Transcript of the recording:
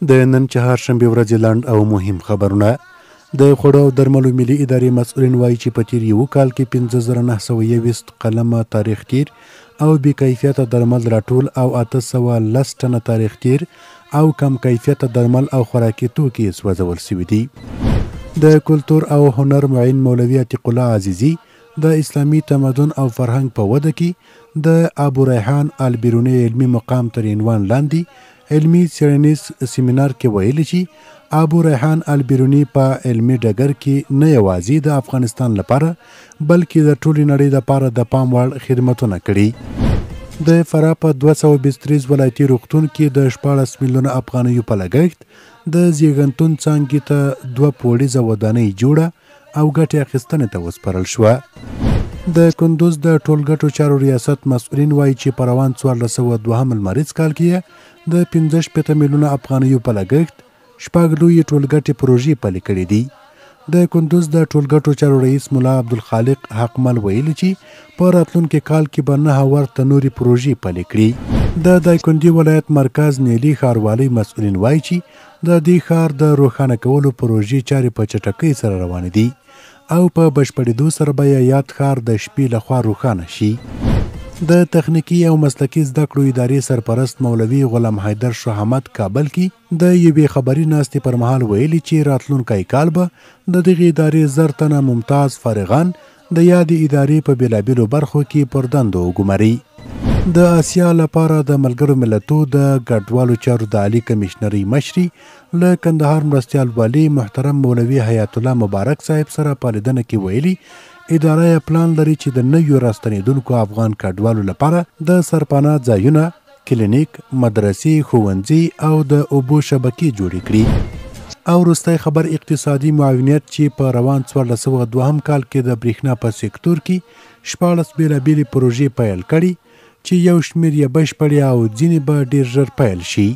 د نن چهارشنبې ورځې لنډ او مهم خبرونه. د خوړو او درملو ملي ادارې مسؤلین وایي چې په تېر یوه کال کې 5921 قلمه تاریخ تېر او بې کیفیته درمل راټول او 810 ټنه تاریخ تېر او کم کیفیته درمل او خوراکي توکي سوځول شوي دي. د کلتور او هنر معین مولوي عتیق الله عزیزي د اسلامي تمدن او فرهنګ په وده کې د ابو ریحان البیروني علمي مقام تر عنوان لاندې علمي څېړنیز سیمینار کې ویلي چې ابو ریحان البیروني په علمي ډګر کې نه یوازې د افغانستان لپاره بلکې د ټولې نړۍ لپاره د پام وړ خدمتونه کړي. د فراه په 200 بستریز ولایتي روغتون کې د 16 میلیونه افغانیو په لګښت د زیږنتون څانګې ته دوه پوړیزه ودانۍ جوړه او ګټې اخیستنې ته وسپارل شوه. د کندوز د ټولګټو چارو ریاست مسؤلین وایي چې په روان 1402 لمریز کال کې د 65 میلیونه افغانیو په لګښت شپږ لویې ټولګټې پروژې پلي کړې دي. د کندوز د ټولګټو چارو رئیس ملا عبدالخالق حقمل ویلي چې په راتلونکي کال کې به 9 ورته نورې پروژې پلي کړي. د دایکندي ولایت مرکز نیلي ښاروالۍ مسؤلین وایي چې د دې ښار د روښانه کولو پروژې چارې په چټکۍ سره روانې دي او په بشپړېدو سره به یې یاد ښار د شپې لخوا روښانه شي. د تخنیکي او مسلکي زده کړو ادارې سرپرست مولوي غلام حیدر شهامت کابل کې د یوې خبري ناستې پر مهال ویلي چې راتلونکی کال به د دغې ادارې 1000 تنه ممتاز فارغان د یادې ادارې په بېلابېلو برخو کې پر دندو وګماري. د اسیا لپاره د ملګرو ملتو د کډوالو چارو د عالي کمیشنرۍ مشري له کندهار مرستیال والي محترم مولوي حیات الله مبارک صاحب سره په لیدنه کې ویلي اداره یې پلان لري چې د نویو راستنېدونکو افغان کډوالو لپاره د سرپناه ځایونه، کلینیک، مدرسې، ښوونځي او د اوبو شبکې جوړې کړي. او وروستی خبر، اقتصادي معاونیت چې په روان 1402 کال کې د برېښنا په سکتور کې 16 بېلابېلې پروژې پیل کړي چې یو شمېر یې بشپړې او ځینې به ډېر ژر پیل شي.